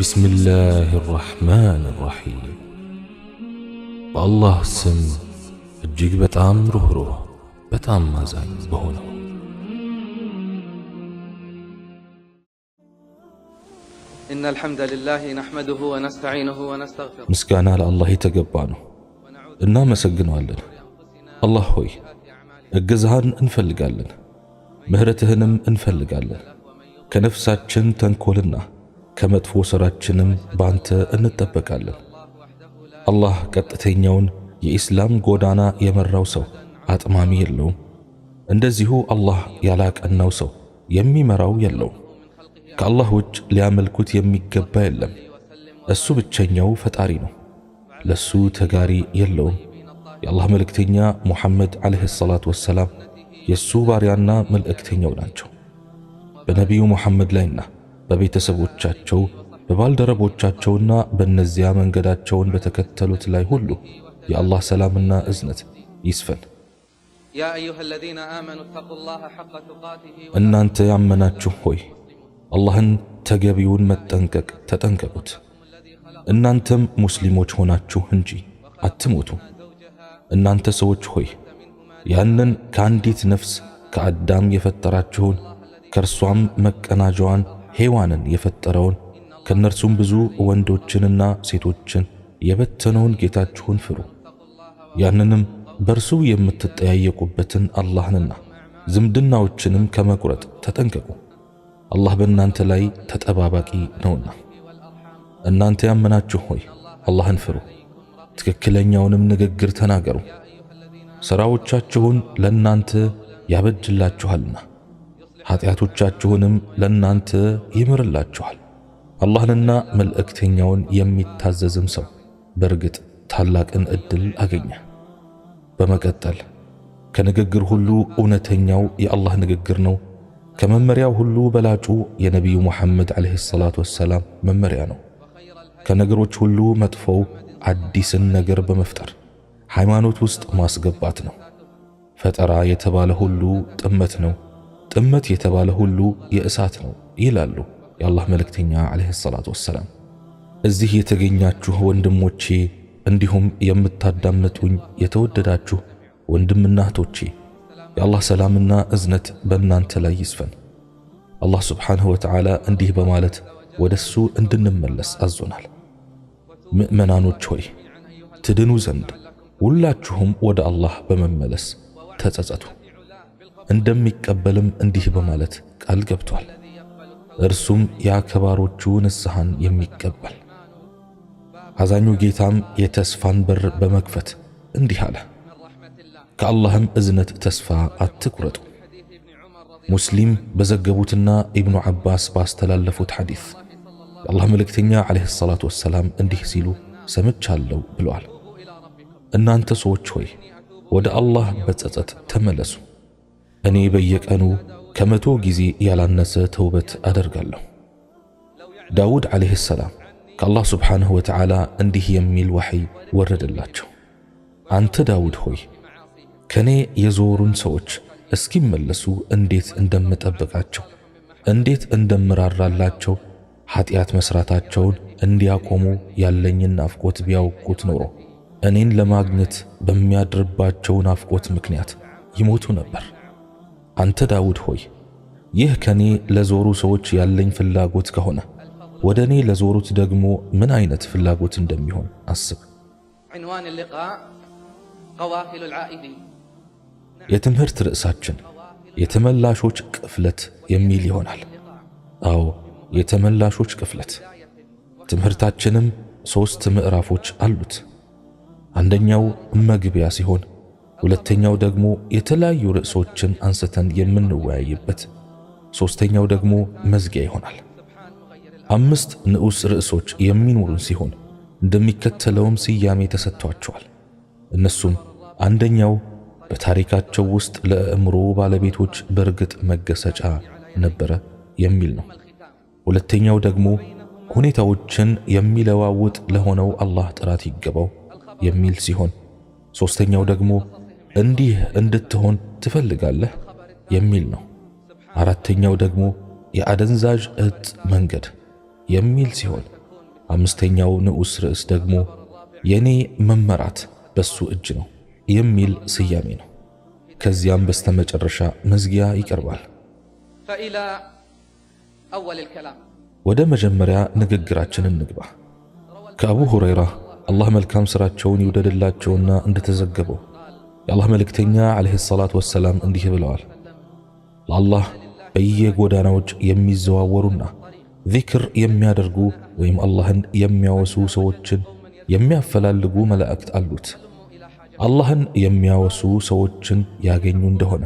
ቢስሚላህ ራሕማን ራሒም። በአላህ ስም እጅግ በጣም ሩኅሩህ በጣም አዛኝ በሆነው። إن الحمد لله نحمده ونستعينه ونستغفره ምስጋና ለአላህ የተገባ ነው፣ እናመሰግነዋለን። አላህ ሆይ እገዛህን እንፈልጋለን፣ ምህረትህንም እንፈልጋለን። ከነፍሳችን ተንኮልና ከመጥፎ ሥራችንም ባንተ እንጠበቃለን። አላህ ቀጥተኛውን የኢስላም ጎዳና የመራው ሰው አጥማሚ የለውም። እንደዚሁ አላህ ያላቀናው ሰው የሚመራው የለውም። ከአላህ ውጭ ሊያመልኩት የሚገባ የለም። እሱ ብቸኛው ፈጣሪ ነው፣ ለሱ ተጋሪ የለውም። የአላህ መልእክተኛ ሙሐመድ ዓለይሂ ሰላቱ ወሰላም የእሱ ባሪያና መልእክተኛው ናቸው። በነቢዩ ሙሐመድ ላይና በቤተሰቦቻቸው በባልደረቦቻቸውና በእነዚያ መንገዳቸውን በተከተሉት ላይ ሁሉ የአላህ ሰላምና እዝነት ይስፈን። يا أيها الذين آمنوا اتقوا الله حق تقاته እናንተ ያመናችሁ ሆይ አላህን ተገቢውን መጠንቀቅ ተጠንቀቁት። እናንተም ሙስሊሞች ሆናችሁ እንጂ አትሞቱ። እናንተ ሰዎች ሆይ ያንን ከአንዲት ነፍስ ከአዳም የፈጠራችሁን ከእርሷም መቀናጃዋን ሔዋንን የፈጠረውን ከእነርሱም ብዙ ወንዶችንና ሴቶችን የበተነውን ጌታችሁን ፍሩ። ያንንም በእርሱ የምትጠያየቁበትን አላህንና ዝምድናዎችንም ከመቁረጥ ተጠንቀቁ። አላህ በእናንተ ላይ ተጠባባቂ ነውና። እናንተ ያመናችሁ ሆይ አላህን ፍሩ፣ ትክክለኛውንም ንግግር ተናገሩ። ሥራዎቻችሁን ለእናንተ ያበጅላችኋልና ኃጢአቶቻችሁንም ለእናንተ ይምርላችኋል። አላህንና መልእክተኛውን የሚታዘዝም ሰው በእርግጥ ታላቅን ዕድል አገኘ። በመቀጠል ከንግግር ሁሉ እውነተኛው የአላህ ንግግር ነው። ከመመሪያው ሁሉ በላጩ የነቢዩ ሙሐመድ ዓለይሂ ሰላቱ ወሰላም መመሪያ ነው። ከነገሮች ሁሉ መጥፎው አዲስን ነገር በመፍጠር ሃይማኖት ውስጥ ማስገባት ነው። ፈጠራ የተባለ ሁሉ ጥመት ነው፣ ጥመት የተባለ ሁሉ የእሳት ነው ይላሉ የአላህ መልእክተኛ ዓለይሂ ሰላቱ ወሰላም። እዚህ የተገኛችሁ ወንድሞቼ፣ እንዲሁም የምታዳምጡኝ የተወደዳችሁ ወንድምና እህቶቼ የአላህ ሰላምና እዝነት በእናንተ ላይ ይስፈን። አላህ ስብሓንሁ ወተዓላ እንዲህ በማለት ወደ እሱ እንድንመለስ አዞናል። ምእመናኖች ሆይ ትድኑ ዘንድ ሁላችሁም ወደ አላህ በመመለስ ተጸጸቱ። እንደሚቀበልም እንዲህ በማለት ቃል ገብቷል። እርሱም የአከባሮቹ ንስሐን የሚቀበል አዛኙ ጌታም የተስፋን በር በመክፈት እንዲህ አለ፣ ከአላህም እዝነት ተስፋ አትቁረጡ። ሙስሊም በዘገቡትና ኢብኑ ዓባስ ባስተላለፉት ሐዲስ የአላህ መልእክተኛ ዓለይሂ ሰላቱ ወሰላም እንዲህ ሲሉ ሰምቻለሁ ብለዋል። እናንተ ሰዎች ሆይ ወደ አላህ በጸጸት ተመለሱ። እኔ በየቀኑ ከ100 ጊዜ ያላነሰ ተውበት አደርጋለሁ። ዳውድ ዓለይሂ ሰላም ከአላህ ስብሓንሁ ወተዓላ እንዲህ የሚል ወሕይ ወረደላቸው። አንተ ዳውድ ሆይ ከኔ የዞሩን ሰዎች እስኪመለሱ እንዴት እንደምጠብቃቸው እንዴት እንደምራራላቸው ኃጢአት መስራታቸውን እንዲያቆሙ ያለኝን ናፍቆት ቢያውቁት ኖሮ እኔን ለማግኘት በሚያድርባቸው ናፍቆት ምክንያት ይሞቱ ነበር። አንተ ዳውድ ሆይ ይህ ከኔ ለዞሩ ሰዎች ያለኝ ፍላጎት ከሆነ ወደ እኔ ለዞሩት ደግሞ ምን አይነት ፍላጎት እንደሚሆን አስብ። عنوان اللقاء قوافل العائدين። የትምህርት ርዕሳችን የተመላሾች ቅፍለት የሚል ይሆናል። አዎ የተመላሾች ቅፍለት። ትምህርታችንም 3 ምዕራፎች አሉት። አንደኛው መግቢያ ሲሆን፣ ሁለተኛው ደግሞ የተለያዩ ርዕሶችን አንስተን የምንወያይበት፣ ሶስተኛው ደግሞ መዝጊያ ይሆናል። 5 ንዑስ ርዕሶች የሚኖሩን ሲሆን እንደሚከተለውም ስያሜ ተሰጥቷቸዋል። እነሱም አንደኛው በታሪካቸው ውስጥ ለአእምሮ ባለቤቶች በእርግጥ መገሰጫ ነበረ የሚል ነው። ሁለተኛው ደግሞ ሁኔታዎችን የሚለዋውጥ ለሆነው አላህ ጥራት ይገባው የሚል ሲሆን፣ ሶስተኛው ደግሞ እንዲህ እንድትሆን ትፈልጋለህ የሚል ነው። አራተኛው ደግሞ የአደንዛዥ እጽ መንገድ የሚል ሲሆን አምስተኛው ንዑስ ርዕስ ደግሞ የኔ መመራት በሱ እጅ ነው የሚል ስያሜ ነው። ከዚያም በስተመጨረሻ መዝጊያ ይቀርባል። فإلى أول الكلام። ወደ መጀመሪያ ንግግራችን እንግባ። ከአቡ ሁረይራ አላህ መልካም ሥራቸውን ይውደድላቸውና እንደተዘገበው የአላህ መልእክተኛ ዓለይሂ ሰላቱ ወሰላም እንዲህ ብለዋል። ለአላህ በየጎዳናዎች የሚዘዋወሩና ዚክር የሚያደርጉ ወይም አላህን የሚያወሱ ሰዎችን የሚያፈላልጉ መላእክት አሉት። አላህን የሚያወሱ ሰዎችን ያገኙ እንደሆነ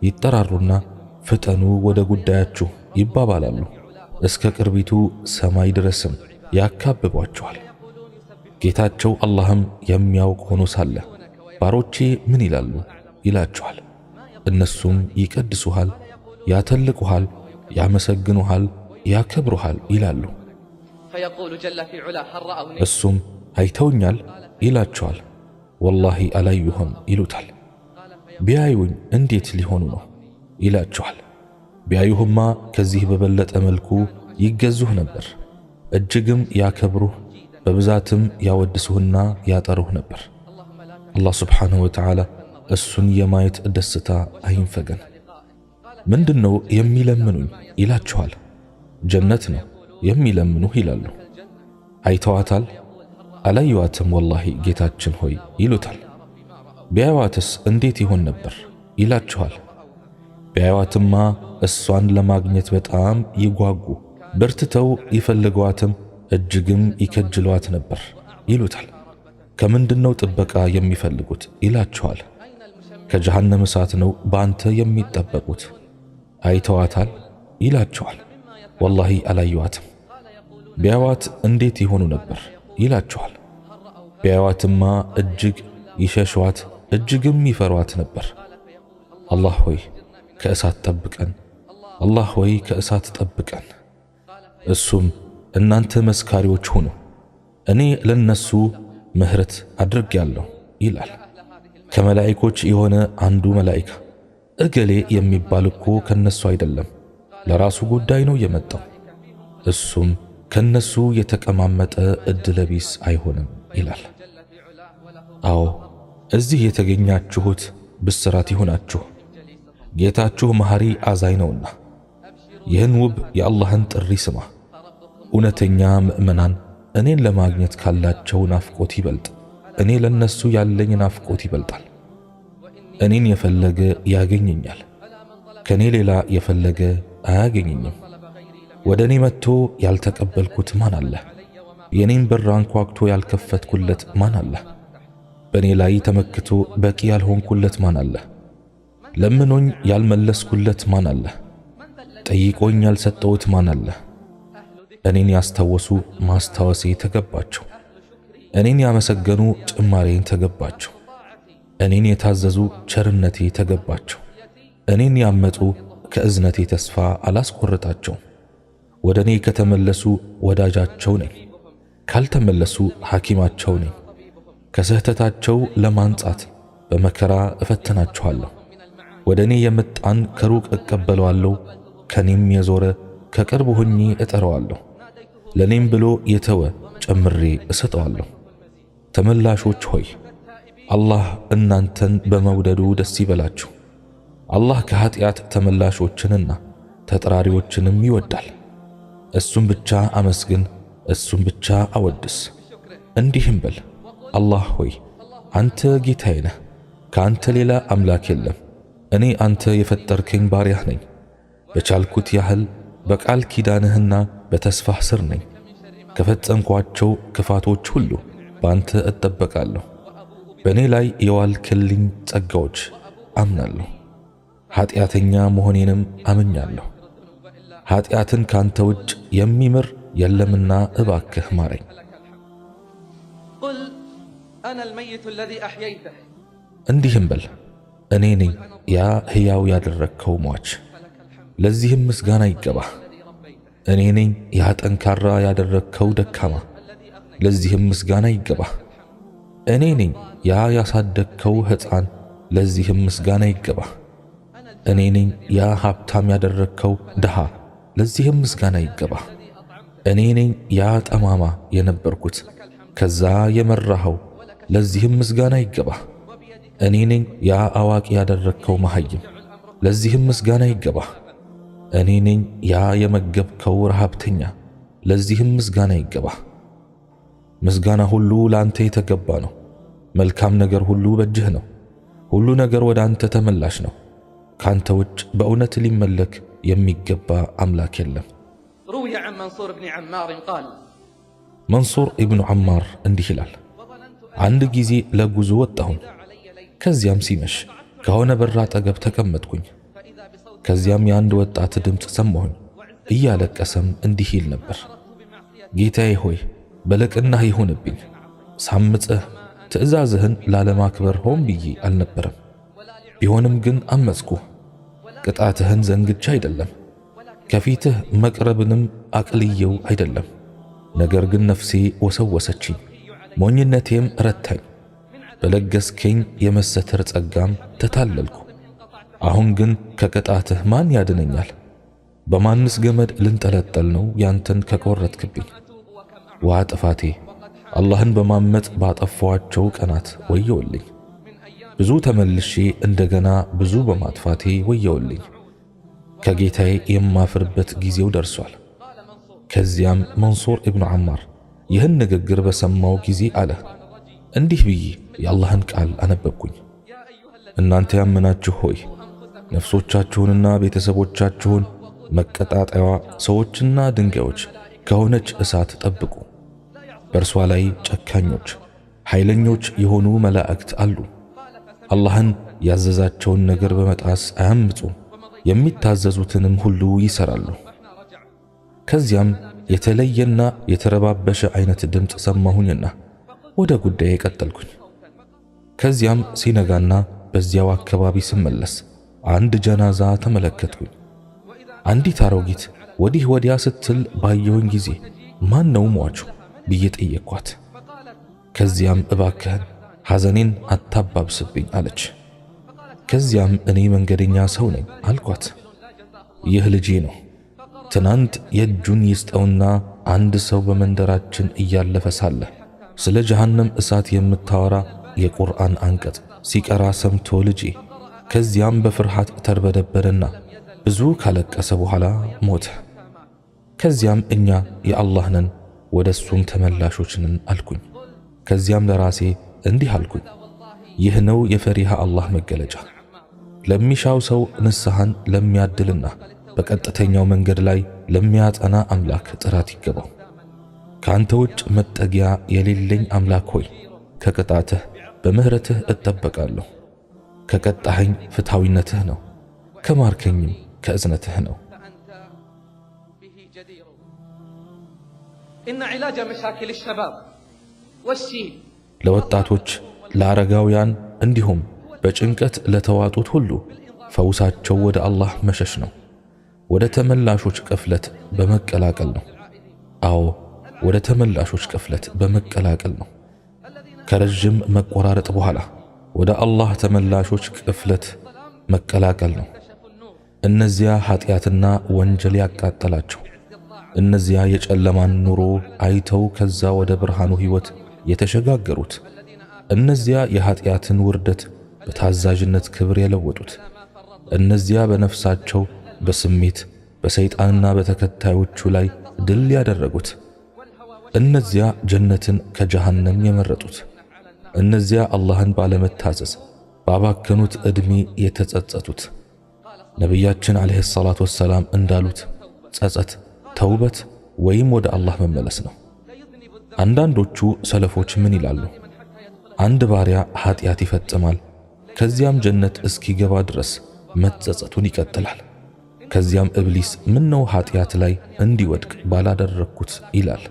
ይጠራሩና ፍጠኑ ወደ ጉዳያችሁ ይባባላሉ። እስከ ቅርቢቱ ሰማይ ድረስም ያካብቧቸዋል። ጌታቸው አላህም የሚያውቅ ሆኖ ሳለ ባሮቼ ምን ይላሉ ይላቸዋል። እነሱም ይቀድሱሃል፣ ያተልቁሃል፣ ያመሰግኑሃል፣ ያከብሩሃል ይላሉ። فيقول جل في علاه هل رأوني? እሱም አይተውኛል ይላቸዋል። ወላሂ አላዩህም ይሉታል። ቢያዩኝ እንዴት ሊሆኑ ነው ይላቸዋል። ቢያዩህማ ከዚህ በበለጠ መልኩ ይገዙህ ነበር፣ እጅግም ያከብሩህ፣ በብዛትም ያወድሱህና ያጠሩህ ነበር። አላህ ስብሓንሁ ወተዓላ እሱን የማየት ደስታ አይንፈገን። ምንድነው የሚለምኑኝ ይላቸዋል። ጀነት ነው የሚለምኑህ ይላሉ። አይተዋታል? አላዩዋትም ወላሂ ጌታችን ሆይ ይሉታል። ቢያዩዋትስ እንዴት ይሆን ነበር ይላቸዋል። ቢያዩዋትማ እሷን ለማግኘት በጣም ይጓጉ፣ በርትተው ይፈልጓትም እጅግም ይከጅሏት ነበር ይሉታል። ከምንድነው ጥበቃ የሚፈልጉት ይላቸዋል። ከጀሃነም እሳት ነው በአንተ የሚጠበቁት። አይተዋታል ይላቸዋል። ወላሂ አላዩዋትም። ቢያዩዋት እንዴት ይሆኑ ነበር ይላቸዋል። ቢያዩዋትማ እጅግ ይሸሿት እጅግም ይፈሯት ነበር። አላህ ሆይ ከእሳት ጠብቀን፣ አላህ ሆይ ከእሳት ጠብቀን። እሱም እናንተ መስካሪዎች ሁኑ፣ እኔ ለነሱ ምህረት አድርጌያለሁ ይላል። ከመላኢኮች የሆነ አንዱ መላኢካ እገሌ የሚባል እኮ ከነሱ አይደለም፣ ለራሱ ጉዳይ ነው የመጣው፣ እሱም ከነሱ የተቀማመጠ እድለቢስ አይሆንም ይላል። አዎ እዚህ የተገኛችሁት ብስራት ይሁናችሁ፣ ጌታችሁ መሐሪ አዛኝ ነውና። ይህን ውብ የአላህን ጥሪ ስማ። እውነተኛ ምእመናን እኔን ለማግኘት ካላቸው ናፍቆት ይበልጥ እኔ ለነሱ ያለኝ ናፍቆት ይበልጣል። እኔን የፈለገ ያገኘኛል፣ ከኔ ሌላ የፈለገ አያገኘኝም። ወደ እኔ መጥቶ ያልተቀበልኩት ማን አለ? የኔን በር አንኳኩቶ ያልከፈትኩለት ማን አለ? በእኔ ላይ ተመክቶ በቂ ያልሆንኩለት ማን አለ? ለምኖኝ ያልመለስኩለት ማን አለ? ጠይቆኝ ያልሰጠሁት ማን አለ? እኔን ያስታወሱ ማስታወሴ ተገባቸው። እኔን ያመሰገኑ ጭማሬን ተገባቸው። እኔን የታዘዙ ቸርነቴ ተገባቸው። እኔን ያመጡ ከእዝነቴ ተስፋ አላስቆርጣቸውም። ወደ እኔ ከተመለሱ ወዳጃቸው ነኝ፣ ካልተመለሱ ሐኪማቸው ነኝ። ከስህተታቸው ለማንጻት በመከራ እፈትናቸዋለሁ። ወደ እኔ የመጣን ከሩቅ እቀበለዋለሁ፣ ከኔም የዞረ ከቅርብ ሆኜ እጠራዋለሁ። ለኔም ብሎ የተወ ጨምሬ እሰጠዋለሁ። ተመላሾች ሆይ አላህ እናንተን በመውደዱ ደስ ይበላችሁ። አላህ ከኃጢአት ተመላሾችንና ተጠራሪዎችንም ይወዳል። እሱም ብቻ አመስግን፣ እሱም ብቻ አወድስ። እንዲህም በል፣ አላህ ሆይ አንተ ጌታዬ ነህ፣ ከአንተ ሌላ አምላክ የለም። እኔ አንተ የፈጠርከኝ ባሪያህ ነኝ። በቻልኩት ያህል በቃል ኪዳንህና በተስፋህ ስር ነኝ። ከፈጸምኳቸው ክፋቶች ሁሉ በአንተ እጠበቃለሁ። በእኔ ላይ የዋልክልኝ ጸጋዎች አምናለሁ። ኃጢአተኛ መሆኔንም አምኛለሁ። ኃጢአትን ካንተ ውጭ የሚምር የለምና እባክህ ማረኝ። قل أنا الميت الذي أحييته። እንዲህም በል፣ እኔ ነኝ ያ ሕያው ያደረግከው ሟች፣ ለዚህም ምስጋና ይገባህ። እኔ ነኝ ያ ጠንካራ ያደረግከው ደካማ፣ ለዚህም ምስጋና ይገባህ። እኔ ነኝ ያ ያሳደግከው ሕፃን፣ ለዚህም ምስጋና ይገባህ። እኔ ነኝ ያ ሀብታም ያደረግከው ድሃ፣ ለዚህም ምስጋና ይገባህ። እኔ ነኝ ያ ጠማማ የነበርኩት ከዛ የመራኸው፣ ለዚህም ምስጋና ይገባህ። እኔ ነኝ ያ አዋቂ ያደረግከው መሐይም፣ ለዚህም ምስጋና ይገባህ። እኔ ነኝ ያ የመገብከው ረሃብተኛ፣ ለዚህም ምስጋና ይገባህ። ምስጋና ሁሉ ለአንተ የተገባ ነው። መልካም ነገር ሁሉ በእጅህ ነው። ሁሉ ነገር ወደ አንተ ተመላሽ ነው። ካንተ ውጭ በእውነት ሊመለክ የሚገባ አምላክ የለም። روي عن منصور بن عمار قال መንሱር ኢብኑ ዐማር እንዲህ ይላል፣ አንድ ጊዜ ለጉዞ ወጣሁኝ። ከዚያም ሲመሽ ከሆነ በር አጠገብ ተቀመጥኩኝ። ከዚያም የአንድ ወጣት ድምፅ ሰማሁኝ። እያለቀሰም እንዲህ ይል ነበር፣ ጌታዬ ሆይ በልቅናህ ይሁንብኝ፣ ሳምጽህ ትእዛዝህን ላለማክበር ሆን ብዬ አልነበረም። ቢሆንም ግን አመጽኩ። ቅጣትህን ዘንግቼ አይደለም፣ ከፊትህ መቅረብንም አቅልየው አይደለም። ነገር ግን ነፍሴ ወሰወሰችኝ፣ ሞኝነቴም ረታኝ። በለገስከኝ የመሰተር ጸጋም ተታለልኩ። አሁን ግን ከቅጣትህ ማን ያድነኛል? በማንስ ገመድ ልንጠለጠል ነው ያንተን ከቆረጥክብኝ? ዋ ጥፋቴ! አላህን በማመፅ ባጠፋኋቸው ቀናት ወየውልኝ። ብዙ ተመልሼ እንደገና ብዙ በማጥፋቴ ወየውልኝ። ከጌታዬ የማፍርበት ጊዜው ደርሷል። ከዚያም መንሱር ኢብኑ ዐማር ይህን ንግግር በሰማው ጊዜ አለ፣ እንዲህ ብዬ የአላህን ቃል አነበብኩኝ። እናንተ ያመናችሁ ሆይ ነፍሶቻችሁንና ቤተሰቦቻችሁን መቀጣጠያዋ ሰዎችና ድንጋዮች ከሆነች እሳት ጠብቁ። በእርሷ ላይ ጨካኞች ኃይለኞች የሆኑ መላእክት አሉ። አላህን ያዘዛቸውን ነገር በመጣስ አያምፁም፣ የሚታዘዙትንም ሁሉ ይሰራሉ። ከዚያም የተለየና የተረባበሸ አይነት ድምፅ ሰማሁኝና ወደ ጉዳዬ ቀጠልኩኝ። ከዚያም ሲነጋና በዚያው አካባቢ ስመለስ አንድ ጀናዛ ተመለከትኩኝ። አንዲት አሮጊት ወዲህ ወዲያ ስትል ባየሁኝ ጊዜ ማን ነው ሟቹ ብዬ ጠየቅኳት። ከዚያም እባክህን ሐዘኔን አታባብስብኝ አለች። ከዚያም እኔ መንገደኛ ሰው ነኝ አልኳት። ይህ ልጄ ነው። ትናንት የእጁን ይስጠውና አንድ ሰው በመንደራችን እያለፈ ሳለ ስለ ጀሃነም እሳት የምታወራ የቁርአን አንቀጽ ሲቀራ ሰምቶ ልጄ ከዚያም በፍርሃት ተርበደበደና ብዙ ካለቀሰ በኋላ ሞተ። ከዚያም እኛ የአላህ ነን ወደ እሱም ተመላሾች ነን አልኩኝ። ከዚያም ለራሴ እንዲህ አልኩኝ፣ ይህ ነው የፈሪሃ አላህ መገለጫ። ለሚሻው ሰው ንስሐን ለሚያድልና በቀጥተኛው መንገድ ላይ ለሚያጸና አምላክ ጥራት ይገባው። ከአንተ ውጭ መጠጊያ የሌለኝ አምላክ ሆይ ከቅጣትህ በምህረትህ እጠበቃለሁ። ከቀጣኸኝ ፍትሐዊነትህ ነው፣ ከማርከኝም ከእዝነትህ ነው። فأنت به جدير إن علاج مشاكل الشباب والشيب ለወጣቶች፣ ለአረጋውያን እንዲሁም በጭንቀት ለተዋጡት ሁሉ ፈውሳቸው ወደ አላህ መሸሽ ነው። ወደ ተመላሾች ቅፍለት በመቀላቀል ነው። አዎ ወደ ተመላሾች ቅፍለት በመቀላቀል ነው። ከረዥም መቆራረጥ በኋላ ወደ አላህ ተመላሾች ቅፍለት መቀላቀል ነው። እነዚያ ኃጢአትና ወንጀል ያቃጠላቸው፣ እነዚያ የጨለማን ኑሮ አይተው ከዛ ወደ ብርሃኑ ሕይወት የተሸጋገሩት፣ እነዚያ የኃጢአትን ውርደት በታዛዥነት ክብር የለወጡት፣ እነዚያ በነፍሳቸው በስሜት በሰይጣንና በተከታዮቹ ላይ ድል ያደረጉት፣ እነዚያ ጀነትን ከጀሃነም የመረጡት፣ እነዚያ አላህን ባለመታዘዝ ባባከኑት ዕድሜ የተጸጸቱት፣ ነቢያችን ዓለይሂ ሰላቱ ወሰላም እንዳሉት ጸጸት ተውበት ወይም ወደ አላህ መመለስ ነው። አንዳንዶቹ ሰለፎች ምን ይላሉ? አንድ ባሪያ ኃጢአት ይፈጽማል፣ ከዚያም ጀነት እስኪገባ ድረስ መጸጸቱን ይቀጥላል። ከዚያም እብሊስ ምን ነው ኃጢአት ላይ እንዲወድቅ ባላደረግኩት ይላል።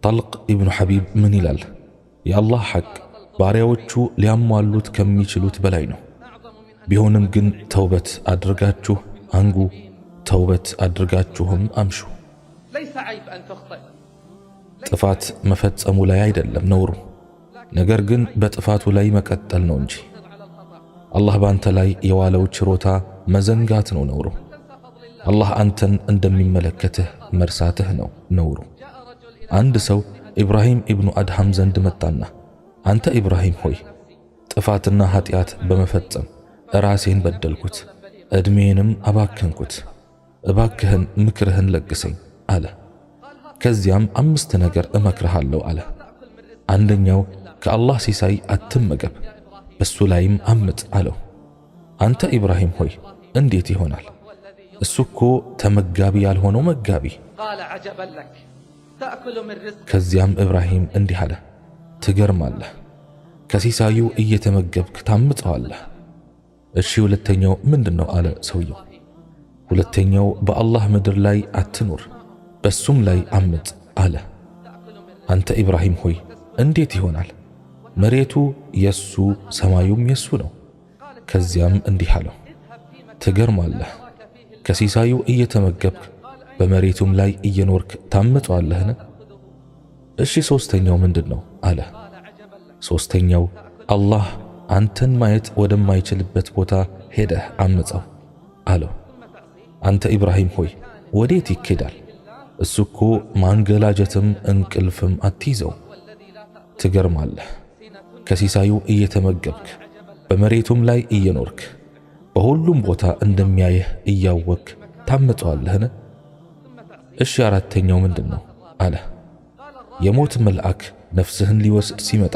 ጠልቅ ኢብኑ ሐቢብ ምን ይላል? የአላህ ሐቅ ባሪያዎቹ ሊያሟሉት ከሚችሉት በላይ ነው። ቢሆንም ግን ተውበት አድርጋችሁ አንጉ፣ ተውበት አድርጋችሁም አምሹ። ليس عيب أن تخطئ ጥፋት መፈጸሙ ላይ አይደለም ነውሩ፣ ነገር ግን በጥፋቱ ላይ መቀጠል ነው እንጂ። አላህ ባንተ ላይ የዋለው ችሮታ መዘንጋት ነው ነውሩ። አላህ አንተን እንደሚመለከትህ መርሳትህ ነው ነውሩ። አንድ ሰው ኢብራሂም ኢብኑ አድሃም ዘንድ መጣና አንተ ኢብራሂም ሆይ ጥፋትና ኃጢአት በመፈጸም ራሴን በደልኩት፣ ዕድሜንም አባከንኩት፣ እባክህን ምክርህን ለግሰኝ አለ። ከዚያም 5 ነገር እመክርሃለሁ አለ። አንደኛው ከአላህ ሲሳይ አትመገብ፣ በሱ ላይም አምጥ አለው። አንተ ኢብራሂም ሆይ እንዴት ይሆናል? እሱ እኮ ተመጋቢ ያልሆነው መጋቢ። قال عجبا لك تأكل من رزق ከዚያም ኢብራሂም እንዲህ አለ፣ ትገርማለህ፣ ከሲሳዩ እየተመገብክ ታምፀዋለህ። እሺ ሁለተኛው ምንድነው? አለ ሰውየው። ሁለተኛው በአላህ ምድር ላይ አትኑር፣ በሱም ላይ አምጥ አለ። አንተ ኢብራሂም ሆይ እንዴት ይሆናል? መሬቱ የሱ ሰማዩም የሱ ነው። ከዚያም እንዲህ አለው፣ ትገርማለህ፣ ከሲሳዩ እየተመገብክ በመሬቱም ላይ እየኖርክ ታምፀዋለህን? እሺ ሶስተኛው ምንድነው? አለ። ሶስተኛው አላህ አንተን ማየት ወደማይችልበት ቦታ ሄደህ አምፀው አለው። አንተ ኢብራሂም ሆይ ወዴት ይኬዳል? እሱ እኮ ማንገላጀትም እንቅልፍም አትይዘው። ትገርማለህ፣ ከሲሳዩ እየተመገብክ በመሬቱም ላይ እየኖርክ በሁሉም ቦታ እንደሚያይህ እያወክ ታምፀዋለህን? እሺ አራተኛው ምንድነው? አለ። የሞት መልአክ ነፍስህን ሊወስድ ሲመጣ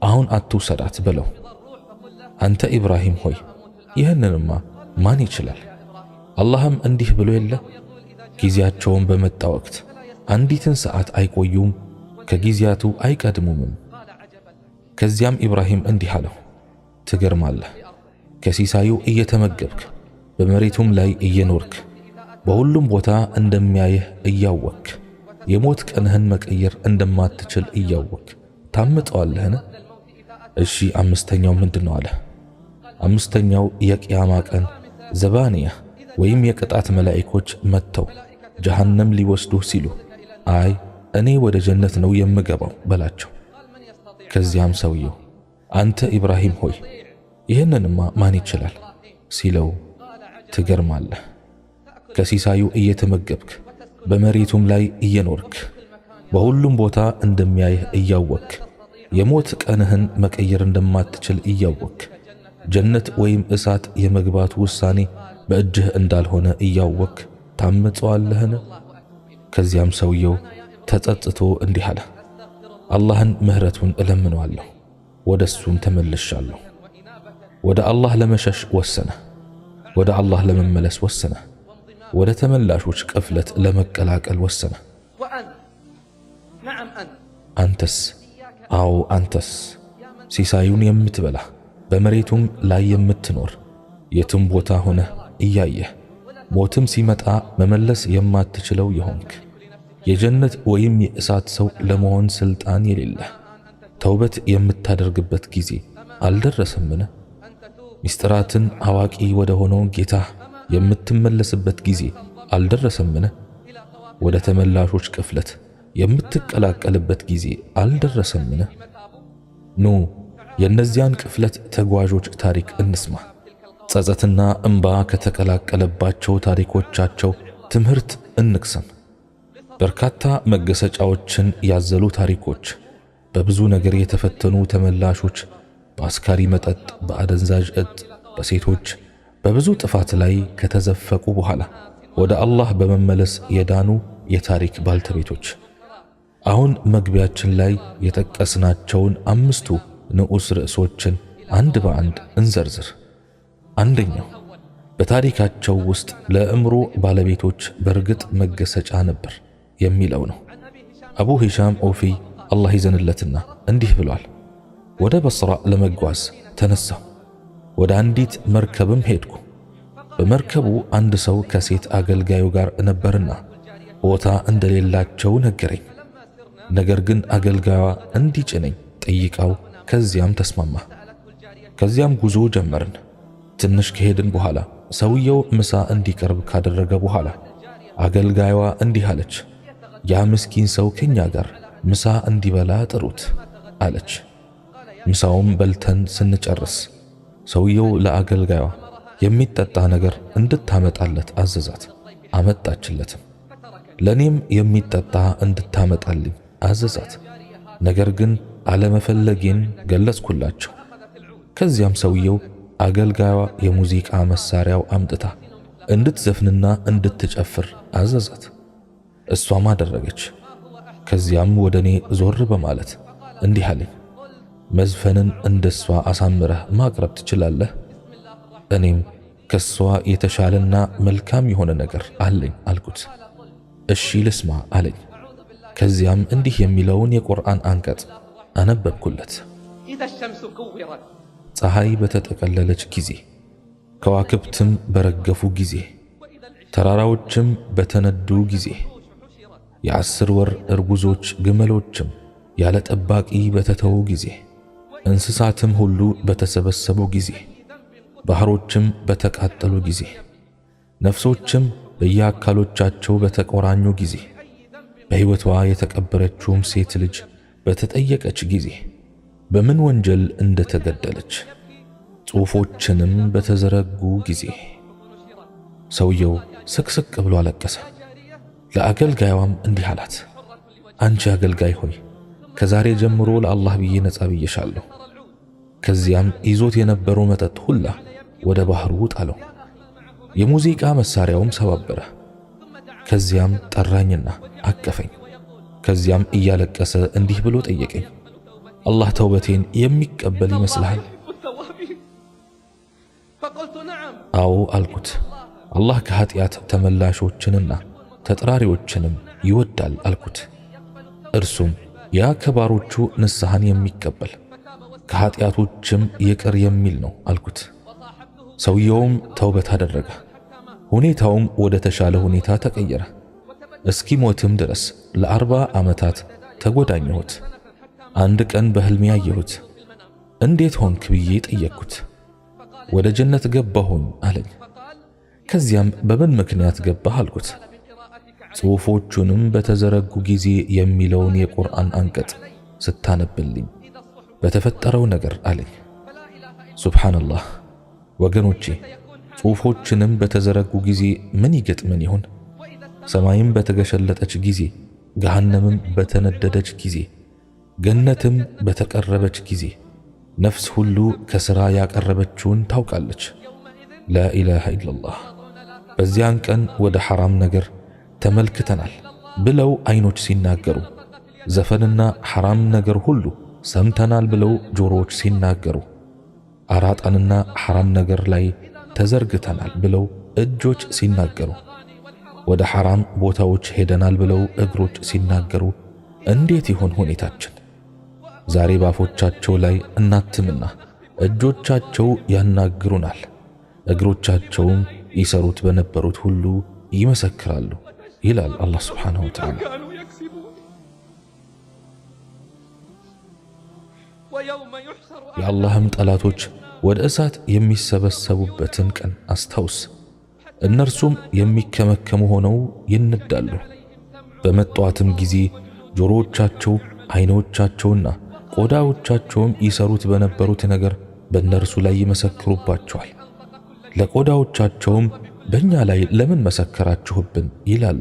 አሁን አትውሰዳት በለው። አንተ ኢብራሂም ሆይ ይህንንማ ማን ይችላል? አላህም እንዲህ ብሎ የለ ጊዜያቸውን በመጣ ወቅት አንዲትን ሰዓት አይቆዩም፣ ከጊዜያቱ አይቀድሙምም። ከዚያም ኢብራሂም እንዲህ አለው፣ ትገርማለህ፣ ከሲሳዩ እየተመገብክ በመሬቱም ላይ እየኖርክ በሁሉም ቦታ እንደሚያይህ እያወክ የሞት ቀንህን መቀየር እንደማትችል እያወክ ታምጠዋለህን? እሺ አምስተኛው ምንድነው? አለ። አምስተኛው የቅያማ ቀን ዘባንያ ወይም የቅጣት መላእክቶች መጥተው ጀሃነም ሊወስዱህ ሲሉ አይ እኔ ወደ ጀነት ነው የምገባው በላቸው። ከዚያም ሰውየው አንተ ኢብራሂም ሆይ ይህንንማ ማን ይችላል ሲለው፣ ትገርማለህ፣ ከሲሳዩ እየተመገብክ በመሬቱም ላይ እየኖርክ በሁሉም ቦታ እንደሚያይህ እያወክ የሞት ቀንህን መቀየር እንደማትችል እያወክ ጀነት ወይም እሳት የመግባት ውሳኔ በእጅህ እንዳልሆነ እያወክ ታምፀዋለህን? ከዚያም ሰውየው ተጸጽቶ እንዲህ አለ፣ አላህን ምህረቱን እለምነዋለሁ፣ ወደሱም ተመልሻለሁ። ወደ አላህ ለመሸሽ ወሰነ፣ ወደ አላህ ለመመለስ ወሰነ፣ ወደ ተመላሾች ቅፍለት ለመቀላቀል ወሰነ። አንተስ? አዎ አንተስ ሲሳዩን የምትበላ በመሬቱም ላይ የምትኖር የትም ቦታ ሆነህ እያየህ ሞትም ሲመጣ መመለስ የማትችለው የሆንክ የጀነት ወይም የእሳት ሰው ለመሆን ስልጣን የሌለህ ተውበት የምታደርግበት ጊዜ አልደረሰምን? ሚስጥራትን አዋቂ ወደ ሆነው ጌታ የምትመለስበት ጊዜ አልደረሰምን? ወደ ተመላሾች ቅፍለት የምትቀላቀልበት ጊዜ አልደረሰምን? ኑ የእነዚያን ቅፍለት ተጓዦች ታሪክ እንስማ። ጸጸትና እንባ ከተቀላቀለባቸው ታሪኮቻቸው ትምህርት እንቅሰም። በርካታ መገሰጫዎችን ያዘሉ ታሪኮች፣ በብዙ ነገር የተፈተኑ ተመላሾች፣ በአስካሪ መጠጥ፣ በአደንዛዥ እጽ፣ በሴቶች፣ በብዙ ጥፋት ላይ ከተዘፈቁ በኋላ ወደ አላህ በመመለስ የዳኑ የታሪክ ባልተቤቶች። አሁን መግቢያችን ላይ የጠቀስናቸውን 5 ንዑስ ርዕሶችን አንድ በአንድ እንዘርዝር። አንደኛው በታሪካቸው ውስጥ ለእምሮ ባለቤቶች በእርግጥ መገሰጫ ነበር የሚለው ነው። አቡ ሂሻም ኦፊ አላህ ይዘንለትና እንዲህ ብሏል። ወደ በስራ ለመጓዝ ተነሳሁ፣ ወደ አንዲት መርከብም ሄድኩ። በመርከቡ አንድ ሰው ከሴት አገልጋዩ ጋር ነበርና ቦታ እንደሌላቸው ነገረኝ። ነገር ግን አገልጋዩዋ እንዲጭነኝ ጠይቃው ከዚያም ተስማማ። ከዚያም ጉዞ ጀመርን። ትንሽ ከሄድን በኋላ ሰውየው ምሳ እንዲቀርብ ካደረገ በኋላ አገልጋዩዋ እንዲህ አለች፣ ያ ምስኪን ሰው ከኛ ጋር ምሳ እንዲበላ ጥሩት አለች። ምሳውም በልተን ስንጨርስ ሰውየው ለአገልጋዩዋ የሚጠጣ ነገር እንድታመጣለት አዘዛት። አመጣችለትም። ለኔም የሚጠጣ እንድታመጣልኝ አዘዛት። ነገር ግን አለመፈለጌን ገለጽኩላቸው። ከዚያም ሰውየው አገልጋዩዋ የሙዚቃ መሳሪያው አምጥታ እንድትዘፍንና እንድትጨፍር አዘዛት። እሷም አደረገች። ከዚያም ወደኔ ዞር በማለት እንዲህ አለኝ፣ መዝፈንን እንደሷ አሳምረህ ማቅረብ ትችላለህ? እኔም ከሷ የተሻለና መልካም የሆነ ነገር አለኝ አልኩት። እሺ ልስማ አለኝ። ከዚያም እንዲህ የሚለውን የቁርአን አንቀጽ አነበብኩለት። إذا الشمس كورت ፀሐይ በተጠቀለለች ጊዜ፣ ከዋክብትም በረገፉ ጊዜ፣ ተራራዎችም በተነዱ ጊዜ፣ የ10 ወር እርጉዞች ግመሎችም ያለ ጠባቂ በተተዉ ጊዜ፣ እንስሳትም ሁሉ በተሰበሰቡ ጊዜ፣ ባህሮችም በተቃጠሉ ጊዜ፣ ነፍሶችም በየአካሎቻቸው በተቆራኙ ጊዜ፣ በሕይወቷ የተቀበረችውም ሴት ልጅ በተጠየቀች ጊዜ በምን ወንጀል እንደተገደለች፣ ጽሑፎችንም በተዘረጉ ጊዜ። ሰውየው ስቅስቅ ብሎ አለቀሰ። ለአገልጋዩዋም እንዲህ አላት፣ አንቺ አገልጋይ ሆይ ከዛሬ ጀምሮ ለአላህ ብዬ ነጻ ብዬሻለሁ። ከዚያም ይዞት የነበረው መጠጥ ሁላ ወደ ባህሩ ጣለው። የሙዚቃ መሳሪያውም ሰባበረ። ከዚያም ጠራኝና አቀፈኝ። ከዚያም እያለቀሰ እንዲህ ብሎ ጠየቀኝ፣ አላህ ተውበቴን የሚቀበል ይመስልሃል? يحب التوابين فقلت نعم አዎ አልኩት። አላህ ከኃጢአት ተመላሾችንና ተጥራሪዎችንም ይወዳል አልኩት። እርሱም ያ ከባሮቹ ንስሐን የሚቀበል ከኃጢአቶችም ይቅር የሚል ነው አልኩት። ሰውየውም ተውበት አደረገ። ሁኔታውም ወደ ተሻለ ሁኔታ ተቀየረ። እስኪሞትም ድረስ ለ40 ዓመታት ተጎዳኘሁት። አንድ ቀን በህልሜ አየሁት። እንዴት ሆንክ ብዬ ጠየቅኩት። ወደ ጀነት ገባሁኝ አለኝ። ከዚያም በምን ምክንያት ገባህ አልኩት። ጽሑፎቹንም በተዘረጉ ጊዜ የሚለውን የቁርአን አንቀጽ ስታነብልኝ በተፈጠረው ነገር አለኝ። ሱብሓነላህ ወገኖቼ፣ ጽሑፎችንም በተዘረጉ ጊዜ ምን ይገጥመን ይሆን? ሰማይም በተገሸለጠች ጊዜ፣ ገሃነምም በተነደደች ጊዜ፣ ገነትም በተቀረበች ጊዜ ነፍስ ሁሉ ከሥራ ያቀረበችውን ታውቃለች። ላኢላሃ ኢለላህ። በዚያን ቀን ወደ ሐራም ነገር ተመልክተናል ብለው አይኖች ሲናገሩ፣ ዘፈንና ሐራም ነገር ሁሉ ሰምተናል ብለው ጆሮዎች ሲናገሩ፣ አራጣንና ሐራም ነገር ላይ ተዘርግተናል ብለው እጆች ሲናገሩ፣ ወደ ሐራም ቦታዎች ሄደናል ብለው እግሮች ሲናገሩ እንዴት ይሆን ሁኔታችን? ዛሬ ባፎቻቸው ላይ እናትምና እጆቻቸው ያናግሩናል፣ እግሮቻቸውም ይሰሩት በነበሩት ሁሉ ይመሰክራሉ ይላል አላህ ሱብሓነሁ ወተዓላ። كانوا يكسبون ويوم يحشر የአላህም ጠላቶች ወደ እሳት የሚሰበሰቡበትን ቀን አስታውስ። እነርሱም የሚከመከሙ ሆነው ይነዳሉ። በመጧትም ጊዜ ጆሮዎቻቸው፣ አይኖቻቸውና ቆዳዎቻቸውም ይሰሩት በነበሩት ነገር በእነርሱ ላይ ይመሰክሩባቸዋል። ለቆዳዎቻቸውም በእኛ ላይ ለምን መሰከራችሁብን ይላሉ።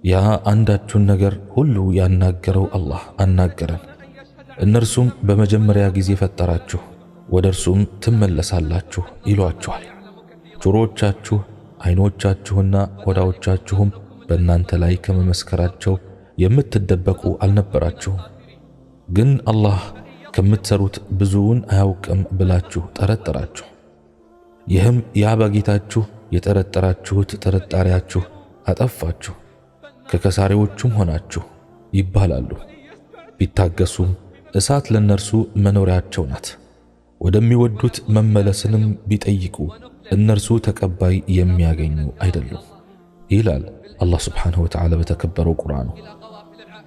ያ አንዳችሁን ነገር ሁሉ ያናገረው አላህ አናገረን። እነርሱም በመጀመሪያ ጊዜ ፈጠራችሁ፣ ወደ እርሱም ትመለሳላችሁ ይሏችኋል። ጆሮዎቻችሁ፣ አይኖቻችሁና ቆዳዎቻችሁም በእናንተ ላይ ከመመስከራቸው የምትደበቁ አልነበራችሁም። ግን አላህ ከምትሰሩት ብዙውን አያውቅም ብላችሁ ጠረጠራችሁ። ይህም ያ በጌታችሁ የጠረጠራችሁት ጥርጣሬያችሁ አጠፋችሁ፣ ከከሳሪዎቹም ሆናችሁ ይባላሉ። ቢታገሱም እሳት ለእነርሱ መኖሪያቸው ናት። ወደሚወዱት መመለስንም ቢጠይቁ እነርሱ ተቀባይ የሚያገኙ አይደሉም ይላል አላህ ሱብሓነሁ ወተዓላ በተከበረው ቁርአኑ።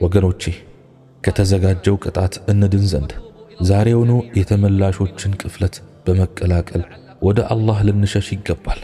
ወገኖቼ ከተዘጋጀው ቅጣት እንድን ዘንድ ዛሬውኑ የተመላሾችን ቅፍለት በመቀላቀል ወደ አላህ ልንሸሽ ይገባል።